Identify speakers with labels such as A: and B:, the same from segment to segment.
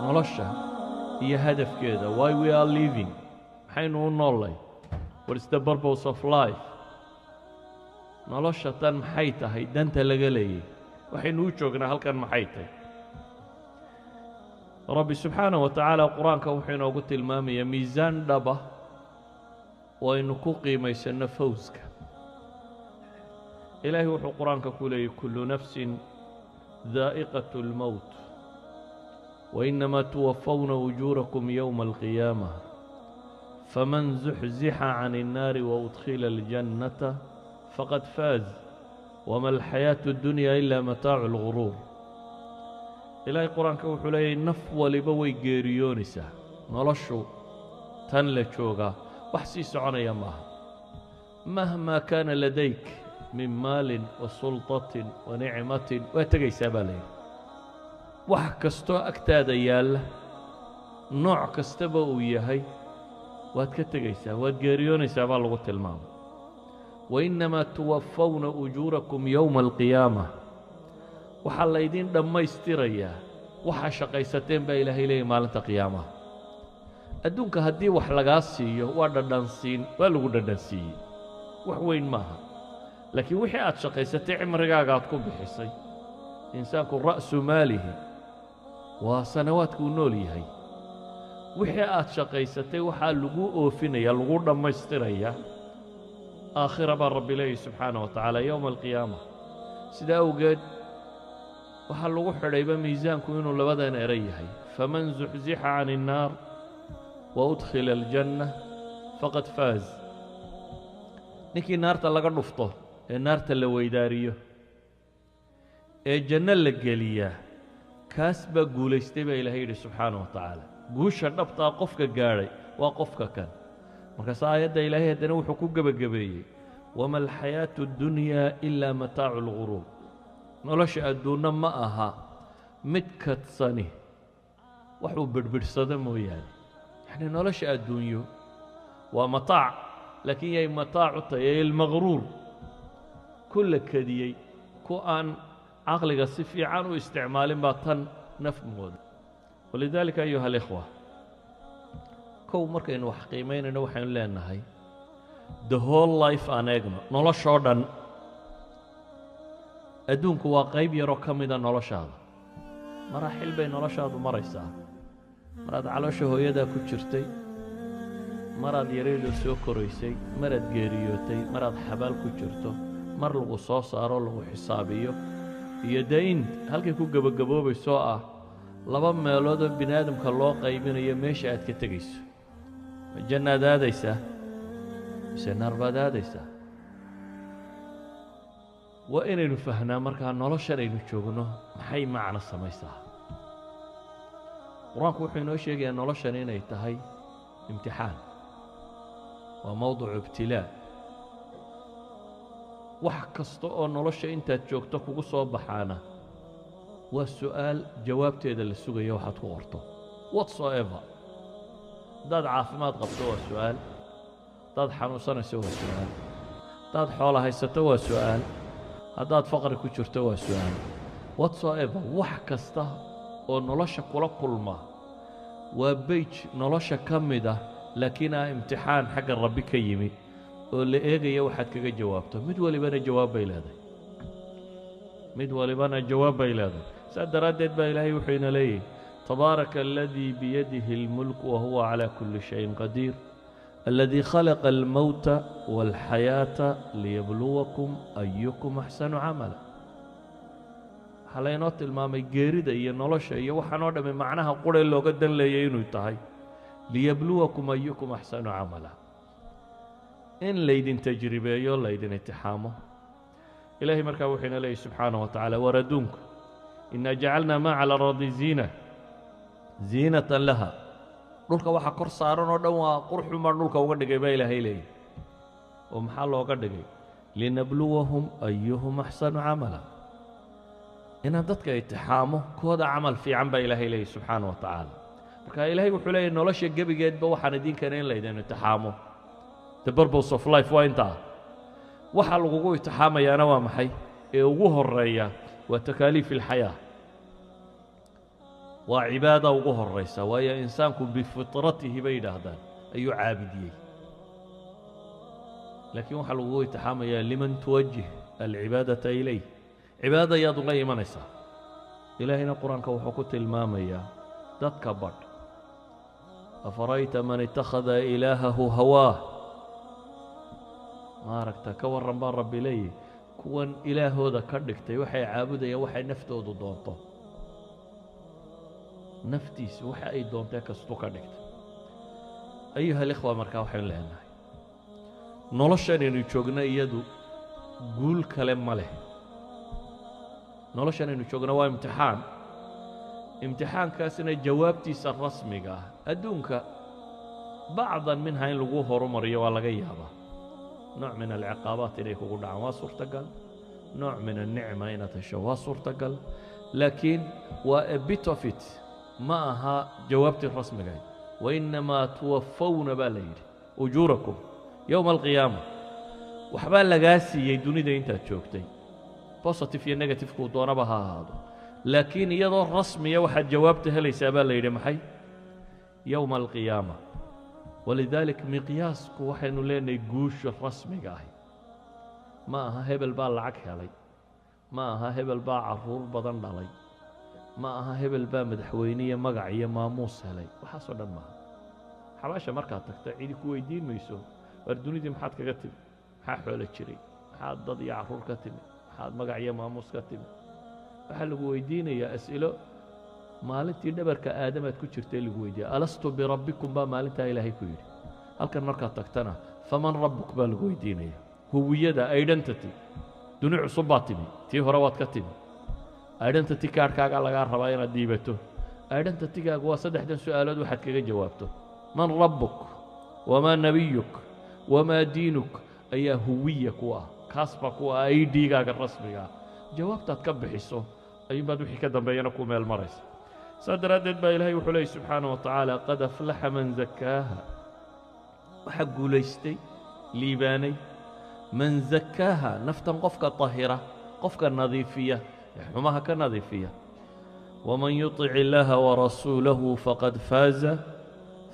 A: Nolosha iyo hadafkeeda, why we are living, maxaynu u noollay? What is the purpose of life? Nolosha tan maxay tahay danta laga leeyay? Waxaynu u joognaa halkan maxay tahay? Rabbi subxaanaه wa tacaala Qur-aanka wuxuu inoogu tilmaamayaa miisaan dhaba oo aynu ku qiimaysanno fawska. Ilaahay wuxuu Qur-aanka ku leeyay: كل نفس ذائقة الموت وإنما توفون أجوركم يوم القيامة فمن زحزح عن النار وأدخل الجنة فقد فاز وما الحياة الدنيا إلا متاع الغرور. Ilaahay Qur-aanka wuxuu leeyahy: naf waliba way geeriyoonaysaa. Noloshu tan la joogaa wax sii soconaya maaha. مهما كان لديك من مال وسلطة ونعمة, waa tegaysaa baa layidhi. Wax kastoo agtaada yaalla, nooc kastaba uu yahay, waad ka tegaysaa, waad geeriyoonaysaa baa lagu tilmaamay. وإنما توفون أجوركم يوم القيامة, waxaa laydin dhammaystirayaa waxaa shaqaysateen baa Ilaahay leeyay maalinta qiyaamaha. Adduunka haddii wax lagaa siiyo, waa dhadhansiin, waa lagu dhadhansiiyey, wax weyn maaha. Laakiin wixii aad shaqaysatay, cimrigaaga aad ku bixisay, insaanku رأس ماله waa sanawaadkuu nool yahay. Wixii aad shaqaysatay waxaa lagu oofinaya, lagu dhammaystirayaa aakhira baa Rabbi leeyahy subxaana wa tacaala, yowma alqiyaama. Sidaa awgeed waxaa lagu xidhayba miisaanku inuu labadan eray yahay: فمن زحزح عن النار وأدخل الجنة فقد فاز. Ninkii naarta laga dhufto ee naarta la weydaariyo ee janno la geliyaa, kaas baa guulaystay baa Ilaahay yidhi subxaana wa tacaala. Guusha dhabtaa qofka gaadhay waa qofka kan. Markaase aayadda Ilaahay haddana wuxuu ku gebagabeeyey: وما الحياة الدنيا إلا متاع الغرور. Nolosha adduunna ma aha mid kadsani waxuu bidhbidhsado mooyaane. Yacni nolosha adduunyo waa mataac, laakiin yay mataac u tahay? Ee المغرور, ku la kadiyey, ku aan caqliga si fiican u isticmaalin baa tan naf mooda. ولذلك أيها الإخوة, kow markaynu wax qiimaynayno, waxaynu leenahay the whole life aan eegno, noloshoo dhan. Adduunku waa qayb yaroo ka mida noloshaada. Maraaxil bay noloshaadu maraysaa: maraad caloosha hooyadaa ku jirtay, maraad yareydoo soo koraysay, maraad geeriyootay, maraad xabaal ku jirto, mar lagu soo saaro, lagu xisaabiyo, iyo dee in halkay ku gebagaboobaysoo ah laba meeloodoo bini aadamka loo qaybinayo meesha aad ka tegayso: ma jannaad aadaysaa mise naar baad aadaysaa? Waa inaynu fahnaa markaa noloshan aynu joogno maxay macno samaysaa. Qur-aanku wuxuu inoo sheegayaa noloshan inay tahay imtixaan, waa mowducu ibtilaa. Wax kasta oo nolosha intaad joogto kugu soo baxaana waa su'aal jawaabteeda la sugayo waxaad ku qorto whatsoever. Haddaad caafimaad qabto waa su'aal, haddaad xanuunsanayso waa su'aal, haddaad xoola haysato waa su'aal, haddaad faqri ku jirto waa su'aal. Whatsoever, wax kasta oo nolosha kula kulma waa page nolosha ka mid ah, laakiin ah imtixaan xagga Rabbi ka yimi oo la eegaya waxaad kaga jawaabto. Mid walibana jawaab bay leedahay, mid walibana jawaab bay leedahay. Saas daraaddeed baa Ilaahay wuxuu ina leeyahy: تبارك الذي بيده الملك وهو على كل شيء قدير الذي خلق الموت والحياة ليبلوكم أيكم أحسن عملا. Waxaa laynoo tilmaamay geerida iyo nolosha iyo waxaan oo dhammi macnaha qure looga dan leeyay inuu tahay ليبلوكم أيكم أحسن عملا, in laydin tajribeeyo, laydin itixaamo. Ilaahay markaa wuxuu ina leeyahy subxaanaه wa tacaala: war adduunku, إنا جعلنا ما على الأرض زينة لها, dhulka waxa kor saaran oo dhan waa qurxun baan dhulka uga dhigay baa Ilaahay leeyahy. Oo maxaa looga dhigay? لنبلوهم أيهم أحسن عملا, inaan dadka itixaamo kooda camal fiican baa Ilaahay leeyahy subxaana wa tacaala. Marka Ilaahay wuxuu leeyahy: nolosha gebigeedba waxaan idin keenay in laydin itixaamo. The purpose of life waa intaa. Waxa lagugu itixaamayaana waa maxay ee ugu horeeya? Waa تكاليف الحياة. Waa cibaada ugu horaysa, waayo insaanku bifitratihi bay yidhaahdaan ayuu caabudiyey. Laakiin waxaa lagugu itixaamayaa liman tuwajih alcibaadata ilayh, cibaadada ayaad ula imanaysaa. Ilaahayna Qur-aanka wuxuu ku tilmaamayaa dadka badh: afara'ayta man itakhada ilaahahu hawaah. Maaragta, ka warran baa Rabbi leeyahy, kuwan ilaahooda ka dhigtay waxay caabudayaan waxay naftoodu doonto. Naftiisu waxa ay doontee kastu ka dhigtay. Ayuha alikhwa, markaa waxaynu leenahay noloshanaynu joogno iyadu guul kale ma leh. Noloshanaynu joogno waa imtixaan, imtixaankaasna jawaabtiisa rasmiga ah adduunka bacdan minha in lagu horumariyo waa laga yaabaa, nooc min alciqaabaat inay kugu dhacaan waa suurtagal, nooc min annicma inaad hesho waa suurtagal, laakiin waa a bit of it, ma aha jawaabtii rasmigahayd. Wainamaa tuwafawna baa la yidhi ujuurakum yowma alqiyaama. Waxbaa lagaa siiyey dunida intaad joogtay, positive iyo negative-kuu doonaba ha ahaado, laakiin iyadoo rasmiya waxaad jawaabta helaysaa baa la yidhi maxay? Yowma alqiyaama. Walidaalik miqyaasku waxaynu leenahay guusha rasmiga ahi ma aha hebel baa lacag helay, ma aha hebel baa caruur badan dhalay, ma aha hebel baa madaxweyne iyo magac iyo maamuus helay. Waxaasoo dhan maaha. Xabaasha markaad tagta cidi ku weydiin mayso: waar dunidii maxaad kaga timi? Maxaa xoolo jiray? Maxaad dad iyo carruur ka timi? Maxaad magac iyo maamuus ka timi? Waxaa lagu weydiinayaa as'ilo maalintii dhabarka aadamaad ku jirtay lagu weydiiya. Alastu birabbikum baa maalintaa Ilaahay ku yidhi. Halkan markaad tagtana faman rabbuk baa lagu weydiinaya. Huwiyada, identity, duni cusub baad timi, tii hore waad ka timi. Identity kaarhkaagaa lagaa rabaa inaad dhiibato. Identitygaagu waa saddexdan su-aalood waxaad kaga jawaabto: man rabbuk, wamaa nabiyuk, wamaa diinuk, ayaa huwiya ku ah. Kaas baa ku ah ID-gaaga rasmiga ah. Jawaabtaad ka bixiso ayuunbaad wixii ka dambeeyana ku meel maraysa. Saas daraaddeed baa Ilaahay wuxuu leeyay subxaana wa tacaala: qad aflaxa man zakaaha. Waxaa guulaystay, liibaanay, man zakaaha, naftan qofka tahira, qofka nadiifiya ee xumaha ka nadiifiya. Waman yuطic illaaha warasuulahu faqad faaza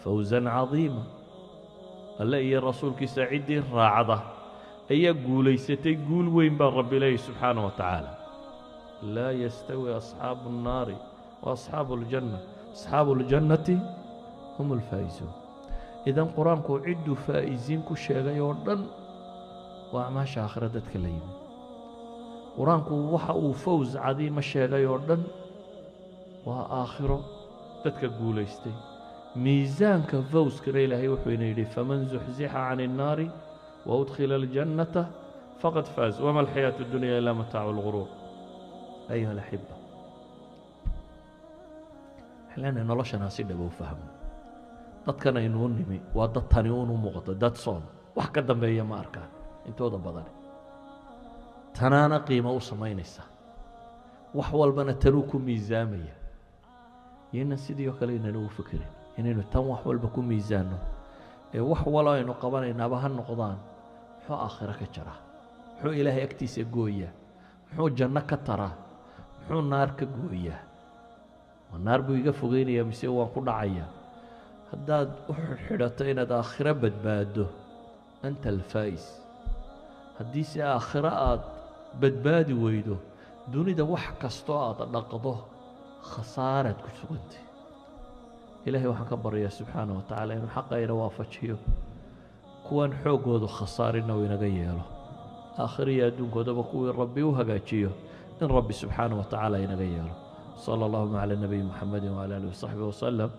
A: fawzan cadiima. Alle iyo rasuulkiisa ciddii raacda ayaa guulaysatay guul weyn baa Rabbi leeyay subxaana wa tacaala. Laa yastawi asxaabu الnaari wa asxaabu اljanna, asxaabu اljannati hum alfaa'izuun. Idan Qur-aanku cidduu faa'iziin ku sheegay oo dhan waa acmaasha aakhira dadka la yimi. Qur-aanku waxa uu fawz cadiima sheegay oo dhan waa aakhiro dadka guulaystay. Miisaanka fawskana Ilaahay wuxuu ina yidhi: faman zuxzixa can الnaari waudkhila aljannata faqad faaz, wama alxayaaةu اdunya ilaa mataacu اlguruur. Ayuha alaxiba, waxaan leenahay noloshanaa si dhaba u fahmo. Dadkan aynuu nimi waa dad tani uun u muuqato, dad soon wax ka dambeeya ma arkaan intooda badan. Tanaana qiimo u samaynaysa, wax walbana tanuu ku miisaamaya. Yaynan sidii oo kale aynan ugu fekerin inaynu tan wax walba ku miisaanno, ee wax walo aynu qabanaynaaba ha noqdaan muxuu aakhiro ka jaraa, muxuu Ilaahay agtiisa gooyaa, muxuu janno ka taraa, muxuu naar ka gooyaa, ma naar buu iga fogeynayaa mise waan ku dhacayaa? Haddaad u xidhxidhato inaad aakhiro badbaaddo, anta alfaa'is. Haddiise aakhiro aad badbaadi weydo, dunida wax kastoo aad dhaqdo khasaaraad ku sugantay. Ilahay waxaan ka baryaa subxaana wa tacaala inuu xaqa ina waafajiyo, kuwan xooggoodu khasaarinna uu inaga yeelo, aakhiro iyo adduunkoodaba kuwii Rabbi u hagaajiyo in Rabbi subxaana wa tacaala inaga yeelo. Sala allahuma cala nabiyi Muxamedi wcala alihi wasaxbi wasalam.